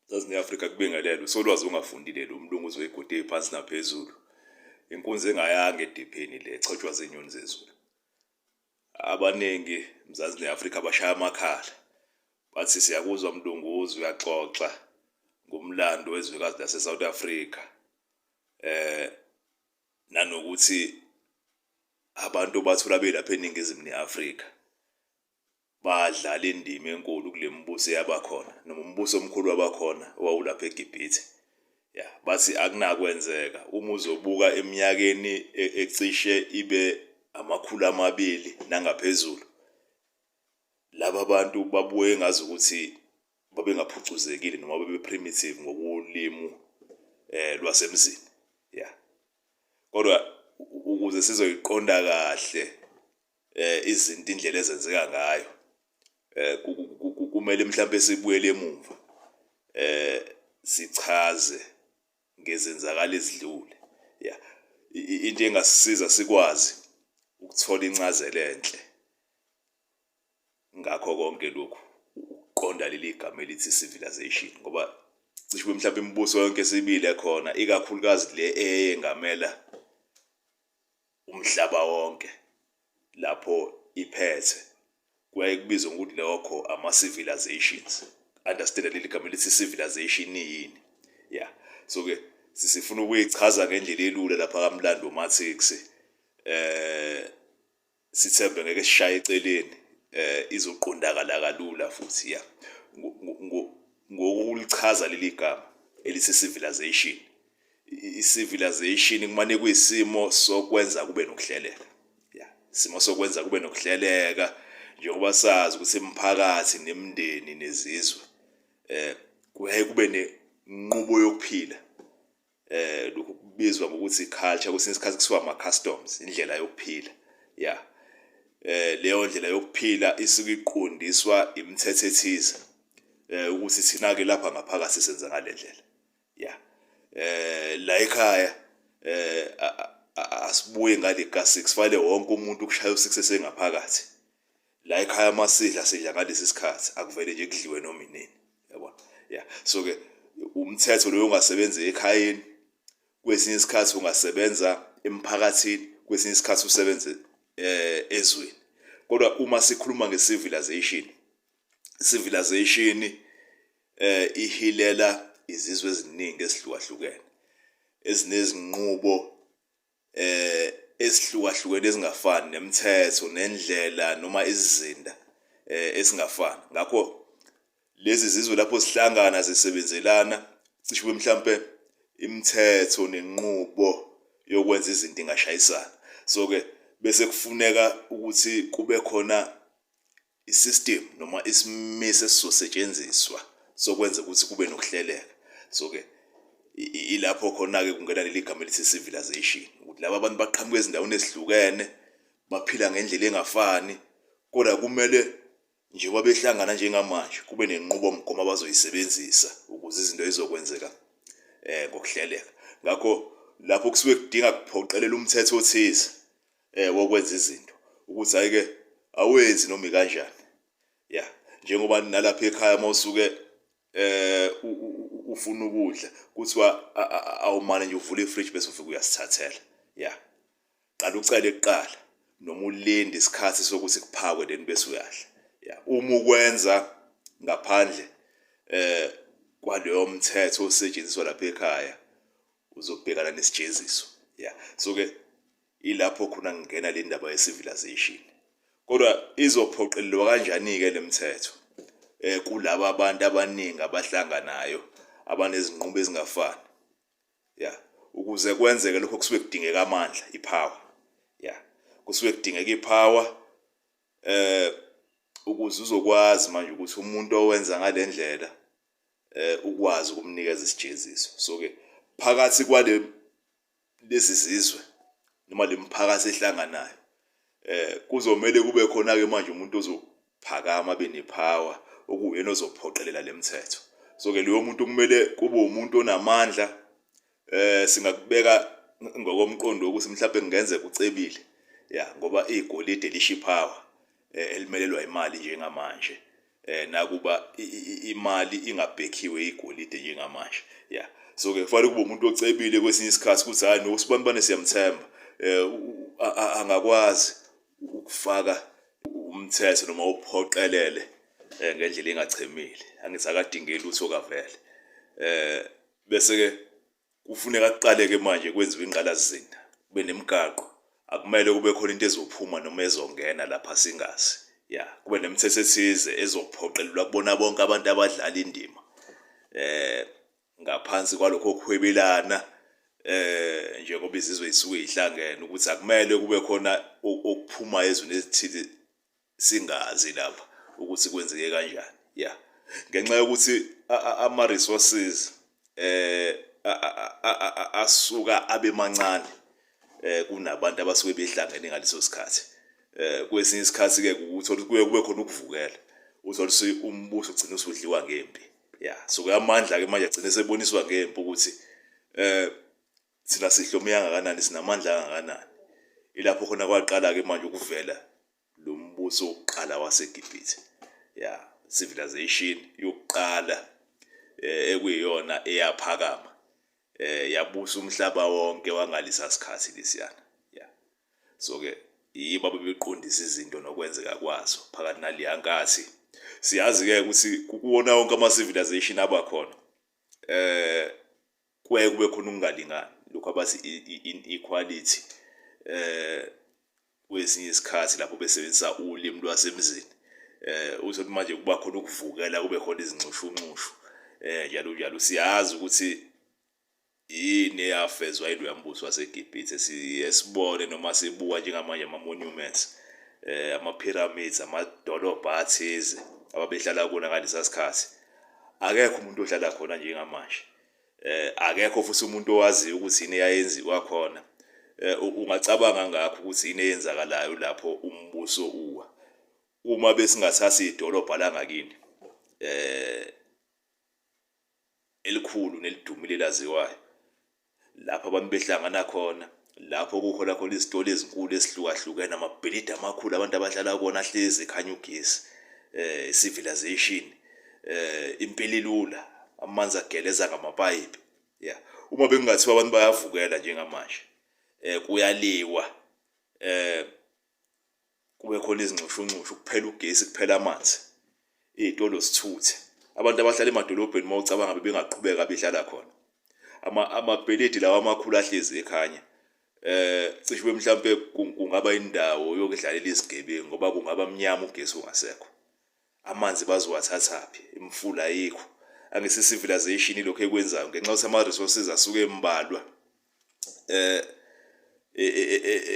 Mzansi ne-Afrika, kubingelelwe. Solwazi ongafundile lo mlungu uzoyigode phansi naphezulu. Inkunzi engayanga ediphini le echotshwa zinyoni zezulu. Abaningi Mzansi ne-Afrika bashaya amakhala bathi siyakuzwa mlunguzi uyaxoxa ngomlando wezwekazi lase-South Africa, nanokuthi abantu bathola belapha eNingizimu ne-Afrika badlala indima enkulu kule mibuso eyabakhona noma umbuso omkhulu wabakhona owawulapha eGibhithe. Ya, bathi akunakwenzeka uma uzobuka eminyakeni ecishe ibe 200 nangaphezulu, laba bantu babuye ngazi ukuthi babengaphucuzekile noma babe primitive ngokolimi lwasemzini. Ya, kodwa ukuze sizoyiqonda kahle izinto indlela ezenzeka ngayo, kumele mhlambe sibuyele emumva, sichaze ngezenzakalo ezidlule. Ya, into engasisiza sikwazi ukuthola incazelo enhle ngakho konke lokhu ukuqonda leli gama elithi civilization, ngoba cishe mhlawumbe imibuso yonke esibile khona, ikakhulukazi le eyengamela umhlaba wonke lapho iphethe, kuyaye kubizwe ngokuthi lokho ama-civilizations. Understand leli gama elithi civilization iyini. Yeah, so ke sisifuna ukuyichaza ngendlela elula lapha kaMlando Matrix, sithembe ngeke sishaye eceleni, izoqondakala kalula futhi. Ya, ngokulichaza leli gama elithi civilization, i-civilization kumane kuyisimo sokwenza kube nokuhleleka. Ya, isimo sokwenza kube nokuhleleka, njengoba sazi ukuthi imiphakathi nemindeni nezizwe kuyaye kube nenqubo yokuphila, lokhu kubizwa ngokuthi culture, kwesinye isikhathi kuthiwa ama-customs, indlela yokuphila. Ya, leyo ndlela yokuphila isuke iqondiswa imithetho ethize, ukuthi thina ke lapha ngaphakathi senza ngale ndlela. Ya, la ekhaya asibuye ngale ka 6, fanele wonke umuntu ukushaya u6 esengaphakathi la ekhaya. Masidla sidla ngalesi sikhathi, akuvele nje kudliwe noma inini, yabona. Ya, so ke umthetho loyo ungasebenza ekhayeni, kwesinye isikhathi ungasebenza emphakathini, kwesinye isikhathi usebenze ezweni. Kodwa uma sikhuluma nge-civilization, civilization ihilela izizwe eziningi ezihlukahlukene ezinezinqubo ezihlukahlukene ezingafani, nemithetho nendlela noma izizinda esingafani. Ngakho lezi zizwe lapho zihlangana zisebenzelana, cishe kube mhlambe imithetho nenqubo yokwenza izinto ingashayisana. So ke bese kufuneka ukuthi kube khona i-system noma isimiso esizosetshenziswa sokwenza ukuthi kube nokuhleleka. So ke ilapho khona-ke kungena leli gama elithi civilization, ukuthi laba bantu baqhamuka ezindaweni ezihlukene, baphila ngendlela engafani, kodwa kumele njengoba behlangana njengamanje kube nenqubomgomo abazoyisebenzisa ukuze izinto izokwenzeka ngokuhleleka. Ngakho lapho kusuke kudinga kuphoqelela umthetho othize wokwenza izinto, ukuthi hayi-ke awenzi noma ikanjani. Ya, njengoba nalapha ekhaya mawusuke ufuna ukudla, kuthiwa awumane nje uvule ifridge bese ufike uyasithathela. Ya, qala ucele kuqala noma ulinde isikhathi sokuthi kuphakwe, then bese uyadla. Ya, uma ukwenza ngaphandle kwaleyo mthetho osetshenziswa lapha ekhaya, uzobhekana nesijeziso. Ya, so ke ilapho khona kungena le ndaba ye-civilization. Kodwa izophoqelelwa kanjani-ke le mthetho kulaba abantu abaningi abahlanganayo abanezinqubo ezingafani? Ya, ukuze kwenzeke lokho kusuke kudingeka amandla, i-power. Ya, kusuke kudingeka i-power ukuze uzokwazi manje ukuthi umuntu owenza ngale ndlela ukwazi ukumnikeza isijeziso. So ke phakathi kwale lezi zizwe noma lemphakathi ehlanganayo, kuzomele kube khona ke manje umuntu ozophakama abe ne-power, okuyena ozophoqelela lemithetho. So ke loyo muntu kumele kube umuntu onamandla. Singakubeka ngokomqondo ukuthi mhlawumbe kungenzeka ucebile, ya, ngoba igolide lisho i-power elimelelwa imali njengamanje. Nakuba imali ingabhekhiwe igolide njengamanje. Yeah, so ke kufanele kube umuntu ocebile kwesinye isikhathi ukuthi hayi no, usibanibane siyamthemba, angakwazi ukufaka umthetho noma uphoqelele ngendlela engachemile, angithi akadinge lutho kavele. Bese ke kufuneka kuqale-ke manje kwenziwe ingqalasizinda, kube nemigaqo, akumele kube khona into ezophuma noma ezongena lapha singazi. Ya, kube nemithetho ethize ezophoqelelwa kubona bonke abantu abadlala indima ngaphansi kwalokho kuhwebelana, njengoba izizwe zisuke zihlangene, ukuthi akumele kube khona okuphuma ezweni elithile singazi lapha ukuthi kwenzeke kanjani. Ya, ngenxa yokuthi ama resources asuka abe mancane kunabantu abasuke behlangene ngaleso sikhathi, kwesinye isikhathi ke ukuthola kuye kube khona ukuvukela, uthola ukuthi umbuso ugcina usudliwa ngempi. Ya, so ke amandla ke manje agcine seboniswa ngempi ukuthi thina sihlome kangakanani, sinamandla kangakanani. Ilapho khona kwaqala ke manje ukuvela lo mbuso wokuqala waseGibhithe, ya, civilization yokuqala ekuyiyona eyaphakama, yabusa umhlaba wonke wangalisa sikhathi lesiyana. Ya, so ke yibo ababeqondisa izinto nokwenzeka kwazo phakathi naleya nkathi. Siyazi-ke ukuthi kuwona wonke ama-civilization abakhona kuyaye kube khona ukungalingani, lokhu abathi i-inequality, kwesinye isikhathi lapho besebenzisa ulimi lwasemzini, uthole manje kuba khona ukuvukela, kube khona izinxushunxushu, njalo njalo. Siyazi ukuthi yini eyafezwa yiloya mbuso waseGibhithe, siye sibone noma sibuka njengamanje ama-monuments, ama-pyramids, amadolobha athize ababehlala kuwona ngalesa sikhathi. Akekho umuntu ohlala khona njengamanje, akekho futhi umuntu owaziyo ukuthi yini eyayenziwa khona. Ungacabanga ngakho ukuthi yini eyenzakalayo lapho umbuso uwa. Uma besingathatha idolobha langakini elikhulu nelidumile elaziwayo, lapho abantu behlangana khona, lapho kukhona khona izitolo ezinkulu ezihlukahlukene, amabhilidi amakhulu abantu abahlala kuwona ahlezi ekhanya ugesi, civilization, impilo ilula, amanzi ageleza ngamapayipi. Ya, uma bekungathiwa abantu bayavukela njengamanje, kuyaliwa, kube khona izinxushunxushu, kuphela ugesi, kuphela amanzi, iy'tolo zithuthe, abantu abahlala emadolobheni uma ucabanga bebengaqhubeka behlala khona. Amabhilidi lawa amakhulu ahlezi ekhanya, cishe kube mhlampe kungaba indawo yokudlalela izigebengu ngoba kungaba mnyama ugesi ungasekho. Amanzi bazowathathaphi? Imifula ayikho. Angithi i-civilization ilokhu ekwenzayo ngenxa yokuthi ama-resources asuke embalwa,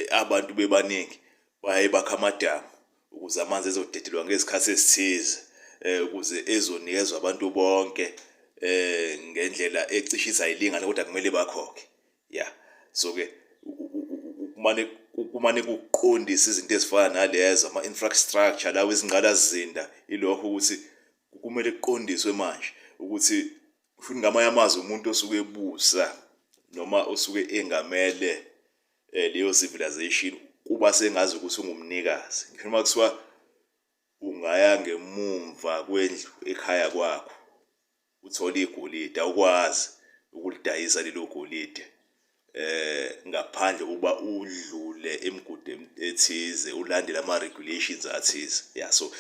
abantu bebaningi, baye bakha amadamu ukuze amanzi ezodedelwa ngezikhathi ezithize, ukuze ezonikezwa abantu bonke ngendlela ecishe ithi ayilingane, kodwa kumele bakhokhe. Ya, so ke kumane kuqondisa izinto ezifana nalezo, ama-infrastructure lawo, izingqalasizinda, ilokho ukuthi kumele kuqondiswe manje ukuthi futhi ngamanye amazwi umuntu osuke ebusa noma osuke engamele leyo civilization kuba sengazi ukuthi ungumnikazi. Ngisho noma kuthiwa ungaya ngemumva kwendlu ekhaya kwakho uthole igolide, awukwazi ukulidayisa lelo golide ngaphandle kokuba udlule emigudeni ethize, ulandele ama-regulations athize. Ya, so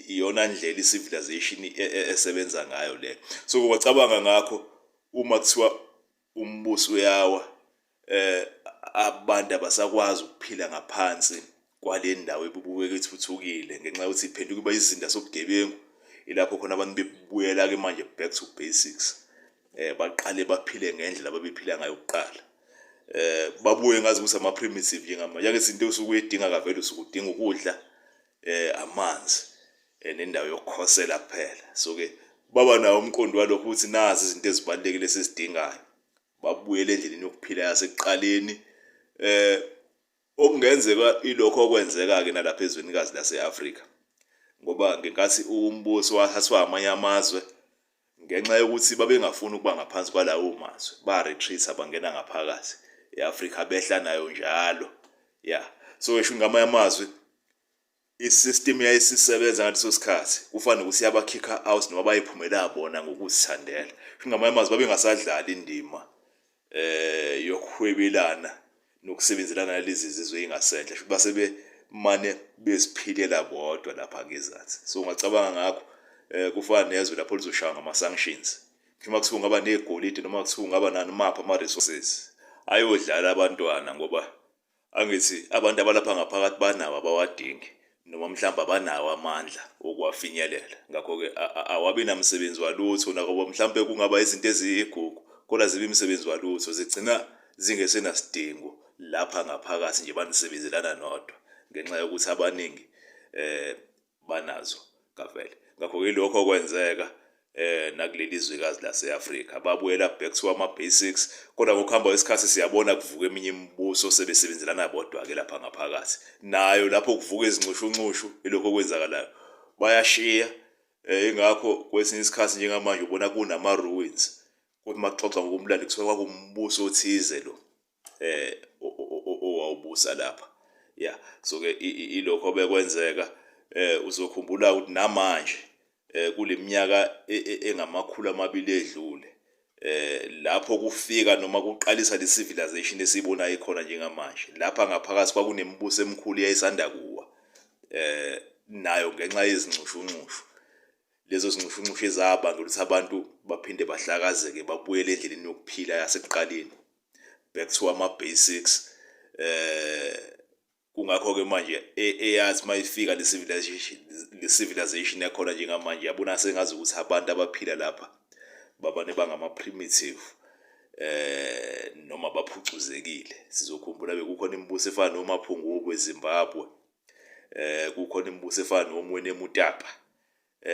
iyona ndlela i-civilization esebenza ngayo le. So ungacabanga ngakho uma kuthiwa umbuso uyawa, abantu abasakwazi ukuphila ngaphansi kwale ndawo ebubukeka ithuthukile ngenxa yokuthi iphenduka iba isizinda sobugebengu. Ilapho khona abantu bebuyela-ke manje back to basics, baqale baphile ngendlela ababephila ngayo kuqala, babuye ngazi ukuthi ama-primitive njengamanje. Ake izinto osuke uyidinga kavele, usuke udinga ukudla, amanzi, nendawo yokukhosela kuphela. So-ke baba nawo umqondo walokho ukuthi nazi izinto ezibalulekile esizidingayo, babuyele endleleni yokuphila yasekuqaleni. Okungenzeka ilokho okwenzeka-ke nalapha ezwenikazi lase-Afrika, ngoba ngenkathi umbuso wathathwa amanye amazwe, ngenxa yokuthi babengafuni ukuba ngaphansi kwalawo mazwe, ba-retreat-a bangena ngaphakathi e-Afrika, behla nayo njalo. Ya, so esho ngamanye amazwi I-system yayisisebenza ngaleso sikhathi, kufana nokuthi yabakhikha out noma bayiphumela bona ngokuzithandela. Kusho ngamanye amazwi babengasadlali indima yokuhwebelana nokusebenzelana nalezi zizwe ey'ngasenhla, shuthi base bemane beziphilela bodwa lapha ngezansi. So ungacabanga ngakho, kufana nezwe lapho lizoshaywa ngama-sanctions, noma kuthiwa kungaba negolide noma kuthiwa kungaba nanimaphi ama-resources, ayodlala abantwana ngoba angithi abantu abalapha ngaphakathi banawo abawadingi noma mhlawumbe abanawo amandla okuwafinyelela. Ngakho-ke awabi namsebenzi walutho, nakuba mhlawumbe kungaba izinto eziyigugu kodwa zibe imisebenzi walutho, zigcina zingesenasidingo lapha ngaphakathi nje banisebenzelana nodwa ngenxa yokuthi abaningi banazo kavele. Ngakho-ke ilokho okwenzeka nakuleli zwekazi lase-Afrika, babuyela back to ama-basics. Kodwa ngokuhamba kwesikhathi siyabona kuvuka eminye imibuso sebesebenzelana bodwa-ke lapha ngaphakathi, nayo lapho kuvuka izinxushunxushu, ilokho okwenzakalayo, bayashiya. Ingakho kwesinye isikhathi njengamanje ubona kunama-ruins, kuthi uma kuxoxwa ngokomlando kuthiwa kwakuwumbuso othize lo owawubusa lapha. Ya, so ke ilokho bekwenzeka. Uzokhumbula ukuthi namanje kule minyaka engama-200 edlule, lapho kufika noma kuqalisa le civilization esiyibonayo ikhona njengamanje, lapha ngaphakathi kwakunemibuso emikhulu eyayisanda kuwa nayo ngenxa yezinxushunxushu. Lezo zinxushunxushu ezabangela ukuthi abantu baphinde bahlakazeke, babuyele endleleni yokuphila yasekuqaleni, back to ama-basics. Kungakho-ke manje eyathi mayifika le civilization yakhona njengamanje, yabona sengazi ukuthi abantu abaphila lapha babane bangama-primitive noma baphucuzekile. Sizokhumbula bekukhona imibuso efana noMaphungubwe eZimbabwe, kukhona imibuso efana noMwene Mutapa,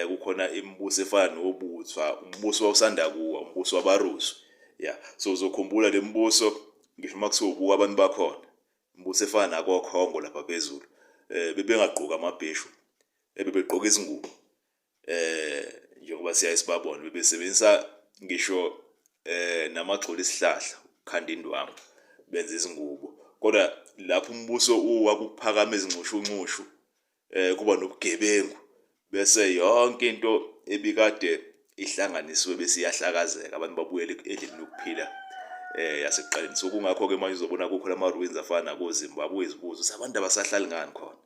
kukhona imibuso efana noButhwa, umbuso wawusanda kuwa, umbuso wabaRuswa. Ya, so uzokhumbula le mibuso, ngisho uma kuthiwa ubuka abantu bakhona, imibuso efana nakoKhongo lapha phezulu, bebengagqoki amabheshu, bebegqoka izingubo, njengoba siyaye sibabone bebesebenzisa ngisho namagxolo esihlahla ukukhanda indwangu benza izingubo. Kodwa lapho umbuso uwa, kuphakama izinxushunxushu, kuba nobugebengu, bese yonke into ebikade ihlanganisiwe bese iyahlakazeka, abantu babuyele endleleni yokuphila yasekuqaleni. So kungakho-ke manje uzobona kukhona ama-ruins afana nakoZimbabwe, uzibuze ukuthi abantu abasahlali ngani khona.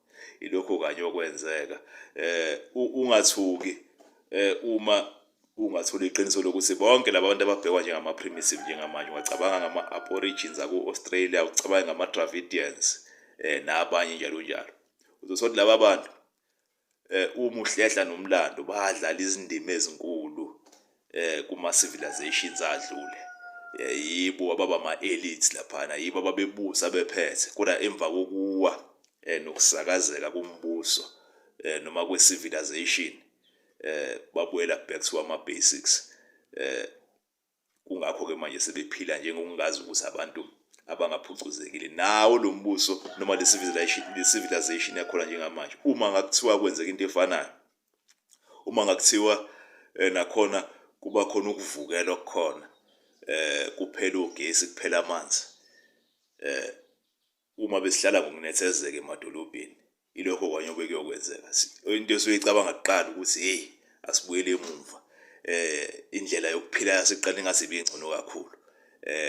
Ilokho kanye okwenzeka. Ungathuki uma ungathola iqiniso lokuthi bonke laba bantu ababhekwa njengama-primitive njengamanje, ungacabanga ngama-aborigines aku-Australia, ucabange ngama-Dravidians nabanye njalo njalo, uzothola ukuthi laba bantu, uma uhlehla nomlando, badlala izindima ezinkulu kuma-civilizations adlule. Yibo ababa ama-elites laphana, yibo ababebusa bephethe. Kodwa emva kokuwa nokusakazeka kombuso noma kwe-civilization, babuyela back to ama-basics. Kungakho-ke manje sebephila njengokungazi ukuthi abantu abangaphucuzekile. Nawo lo mbuso noma le civilization yakhona njengamanje, uma ngakuthiwa kwenzeka into efanayo, uma ngakuthiwa nakhona kuba khona ukuvukela okukhona, kuphela ugesi, kuphela amanzi, uma besihlala ngokunethezeka emadolobheni, ilokho kanye obekuyokwenzeka. Into esuyicabanga kuqala ukuthi hey, asibuyele emumva, indlela yokuphila yasekuqaleni ingase ibe ngcono kakhulu,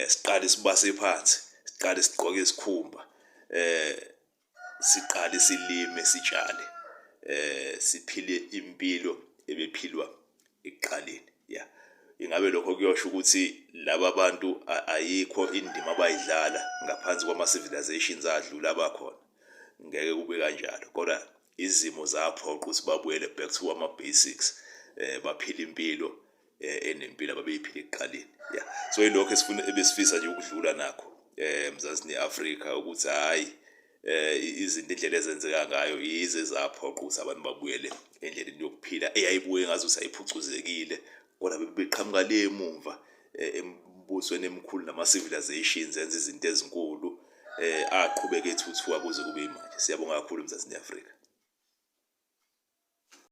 siqale sibase phansi, siqale sigqoke isikhumba, siqale silime, sitshale, siphile impilo ebephilwa ekuqaleni. Ya, ingabe lokho kuyosho ukuthi laba bantu ayikho indima abayidlala ngaphansi kwama-civilizations adlula abakhona? Ngeke kube kanjalo, kodwa izimo zaphoqa ukuthi babuyele back to ama-basics, baphile impilo enempilo ababeyiphila ekuqaleni. Ya, so yilokho esifuna, ebesifisa nje ukudlula nakho Mzansi ne-Afrika, ukuthi hhayi, izinto indlela ezenzeka ngayo yize zaphoqa ukuthi abantu babuyele endleleni yokuphila eyayibuke ngazuthi ayiphucuzekile, kodwa bebeqhamuka le emumva embusweni emikhulu nama-civilizations enza izinto ezinkulu, aqhubeka ethuthuka kuze kube yimanje. Siyabonga kakhulu, Mzansi ne-Afrika.